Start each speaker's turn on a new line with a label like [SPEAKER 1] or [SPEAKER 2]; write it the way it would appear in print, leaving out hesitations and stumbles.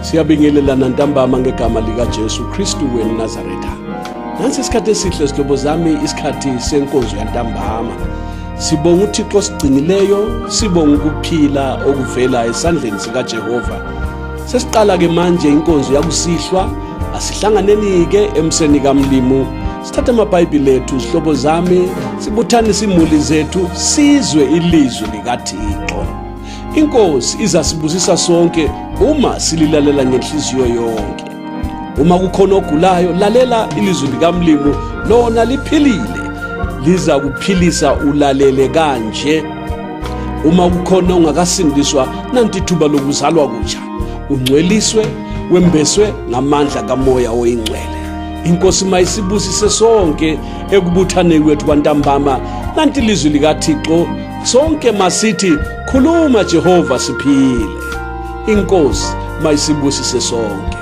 [SPEAKER 1] Siyabingelelana ntambama ngegama likaJesu Kristu weNazaretha. Nansi isikhathi esihle sihlobo zami, isikhathi senkonzo yantambama. Sibonga uThixo osigcinileyo, sibonga ukuphila okuvela esandleni sikaJehova. Sesiqala ke manje inkonzo yakusihlwa, asihlanganeni ke emseni kaMlimu. Sithathe amaBhayibheli ethu zihlobo zami, sibuthanise imuli zethu, sizwe ilizwi likaThixo. Inkosi izasibusisa sonke uma sililalela ngenhliziyo yonke. Uma kukhona ogulayo, lalela ilizwi likaMlimu, lona liphilile, liza kuphilisa ulalele kanje. Uma kukhona ongakasindiswa, nanti ithuba lokuzalwa kutsha, ungcweliswe, wembeswe ngamandla kaMoya oyiNgcwele. Inkosi mayisibusise sonke ekubuthaneni kwethu kwantambama. Nanti ilizwi likaThixo, sonke masithi khuluma Jehova siphile. Inkosi mayisibusise sonke.